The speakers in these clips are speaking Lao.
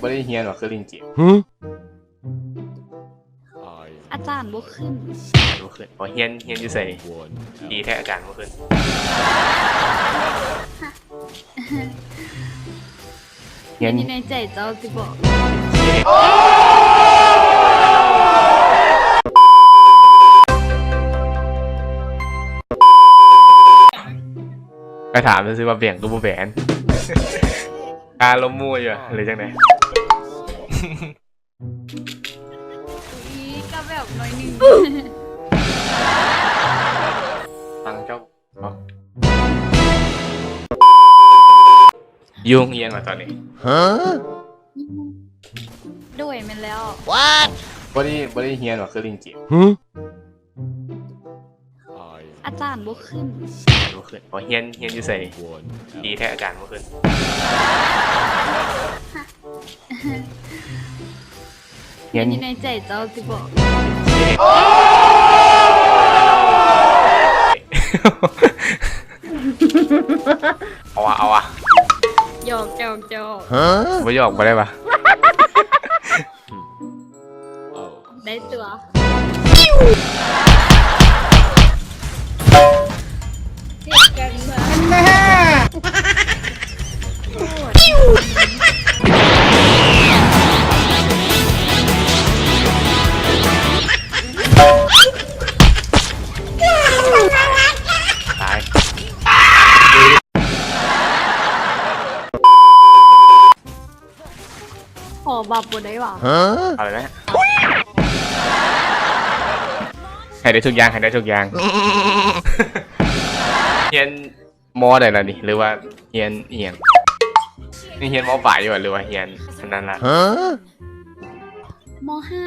ບໍ່ໄດ້ຮຽນຫວາ ຄືຫຼິ້ນເກມ. ອາຈານບໍ່ຂຶ້ນ. ບໍ່ຂຶ້ນ. ອໍ ຮຽນ ຮຽນຢູ່ໃສນີ້? ດີແທ້ ອາຈານບໍ່ຂຶ້ນ. ຮຽນຢູ່ໃນໃຈເຈົ້າຕິບໍ? ໄປຖາມຊື່ໆວ່າແບນຄືບໍ່ແບນ. ຄາລົມໝູ່ຢູ່ ຫຼືຈັ່ງໃດ? ອີ ກໍແບບໜ້ອຍໜຶ່ງ. ຟັງເຈົ້າ ຢູ່ໂຮງຮຽນຫວາຕອນນີ້? ຮະ? ໂດຍ ແມ່ນແລ້ວ. ບໍ່ໄດ້ ບໍ່ໄດ້ຮຽນຫວາ ຄືຫຼິ້ນເກມ. ອາຈານບໍ່ຂຶ້ນ. ບໍ່ຂຶ້ນ. ອໍ ຮຽນ ຮຽນຢູ່ໃສນີ້? ດີແທ້ ອາຈານບໍ່ຂຶ້ນ. ຮຽນຢູ່ໃນໃຈເຈົ້າຕິບໍ? ເອົາວະ ເອົາວະ. ຫຍອກ ຫຍອກ ຫຍອກ. ບໍ່ຫຍອກບໍ່ໄດ້ວະ. ໄດ້ຕົວ. ເຈັບຈັງວະ. ອັນນ່າ. ຕາຍ. ຂໍບັບບໍ່ໄດ້ຫວາ? ເອົາເລີຍນະ. ໃຫ້ໄດ້ທຸກຢ່າງ ໃຫ້ໄດ້ທຸກຢ່າງ. ຮຽນ ມໍໃດລະນີ້ ຫຼືວ່າຮຽນອີ່ຫຍັງ? ນີ້ຮຽນ ມໍປາຍ ຢູ່ຫວາ ຫຼືວ່າຮຽນອັນນັ້ນລະ? ມໍຫ້າ.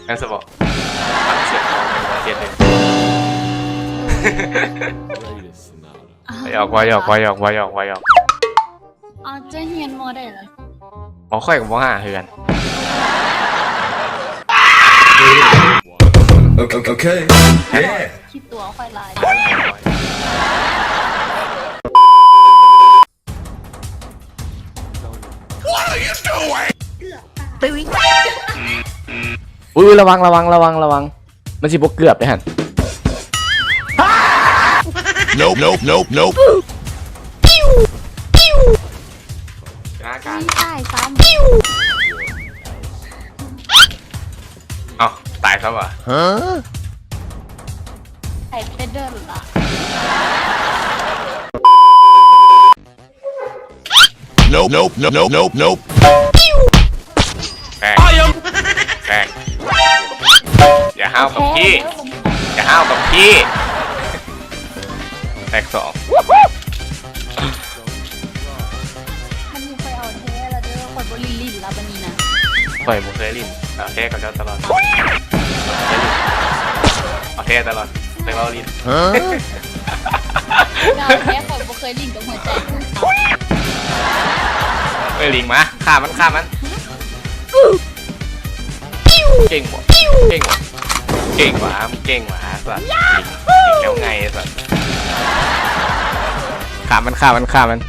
ແມ່ນຊະບໍ? ຟັງສຽງເຂົາເປັນເຈັດເດ້. ຫຍອກ ບໍ່ຫຍອກ ບໍ່ຫຍອກ ບໍ່ຫຍອກ ບໍ່ຫຍອກ. ອໍ ເຈົ້າຮຽນມໍໃດລະ? ອໍ ຂ້ອຍກໍມໍຫ້າຄືກັນ. ໂອເຄ ໂອເຄ ເຢ້ ຂີ້ຕົວຂ້ອຍຫຼາຍ. ອຸ້ຍ ລະວັງ ລະວັງ ລະວັງ ລະວັງ. ມັນຊິບໍ່ເກືອບເດ້ຫັ້ນ. Nope, nope, nope, nope. ຕາຍຊ້ຳ. ເອົ້າ ຕາຍຊ້ຳຫວາ? ຮະ? ໄປແຕ່ເດີນລະ. Nope, nope, nope, nope, nope. ແຕກ ແຕກ. ຢ່າຫ້າວກັບພີ່ ຢ່າຫ້າວກັບພີ່. ແຕກສອງ. ມັນມີຂ້ອຍເອົາແທ້ລະເດີ ຂ້ອຍບໍ່ຫຼິ້ນຫຼິ້ນລະບາດນີ້ນະ. ຂ້ອຍບໍ່ເຄີຍຫຼິ້ນ ເອົາແທ້ກັບເຈົ້າຕະຫຼອດ. ເອົາແທ້ຕະຫຼອດ ໄປເວົ້າຫຼິ້ນ. ເອົາແທ້ ຂ້ອຍບໍ່ເຄີຍຫຼິ້ນກັບຫົວໃຈ. ເອີຍ ລິງມາ ຂ້າມັນ ຂ້າມັນ. ເກັ່ງບໍ່ ເກັ່ງບໍ່ ເກັ່ງຫວາ ເກັ່ງຫວາ ສັດ. ລິງ ລິງແນວໄງ ສັດ. ຂ້າມັນ ຂ້າມັນ ຂ້າມັນ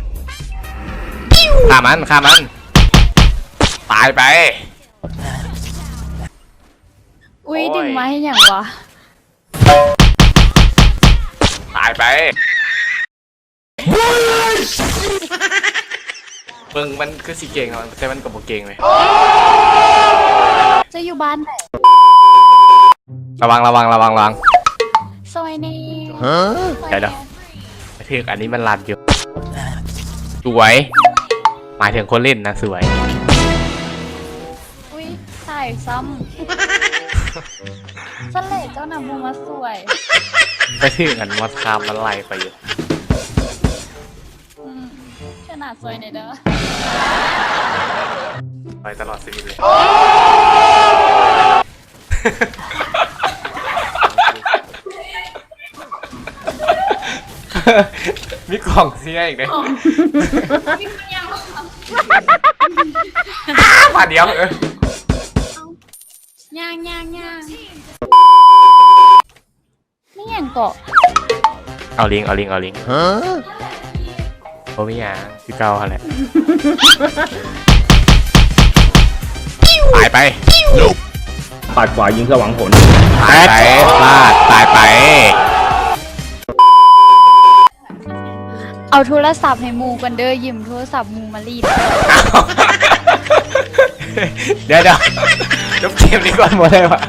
ຂ້າມັນ ຂ້າມັນ. ຕາຍໄປ. ອຸ້ຍ ໂອ້ຍ ດຶງມາເຮັດຫຍັງວະ? ຕາຍໄປ. ເບິ່ງມັນຄືຊິເກັ່ງເນາະ ແຕ່ມັນກໍບໍ່ເກັ່ງເລີຍ. ເຈົ້າຢູ່ບ້ານໃດ? ລະວັງ ລະວັງ ລະວັງ ລະວັງ. ຊ່ອຍແດ່. ຮະ? ຊ່ອຍແດ່. ດຽວ ຖືກ ອັນນີ້ມັນລັດຢູ່. ສວຍ ໝາຍເຖິງຄົນຫຼິ້ນນະ ສວຍ. ອຸ້ຍ ຕາຍຊ້ຳ. ຊັ້ນແຫຼະ ເຈົ້ານະບໍ່ມາຊ່ວຍ. ໄປຖືກອັນມອດຄາມມັນໄລ່ໄປຢູ່. ອືມ ຂະໜາດຊ່ວຍແດ່ເດີ. ໄປຕະຫຼອດຊີວິດເລີຍ. ມີກອງເຊຍອີກເດ້. ມີຄົນຍ່າງ ບາດດຽວ ເອີ. ຍ່າງ ຍ່າງ ຍ່າງ. ເກາະ ເອົາລິງ ເອົາລິງ ເອົາລິງ ບໍ່ມີຫຍັງ ຄືເກົ່າຫັ້ນແຫຼະ ຕາຍໄປ ປາດຂວາຍິງເພື່ອຫວັງຜົນ ຕາຍໄປ ພາດ ຕາຍໄປ. ເອົາໂທລະສັບໃຫ້ໝູ່ກ່ອນເດີ ຢືມໂທລະສັບໝູ່ມາຫຼິ້ນ ດຽວໆ ຈົບເກມນີ້ກ່ອນບໍ່ໄດ້ຫວາ?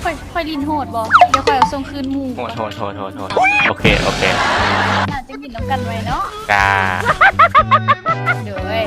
ຂ້ອຍ ຂ້ອຍຫຼິ້ນໂຫດບໍ່? ດຽວຂ້ອຍເອົາສົ່ງຄືນໝູ່ ໂຫດ ໂຫດ ໂຫດ ໂຫດ ໂຫດ ໂອເຄ ໂອເຄ ໜ້າຈະຫຼິ້ນນຳກັນໄວເນາະ ຈ້າ ໂດຍ.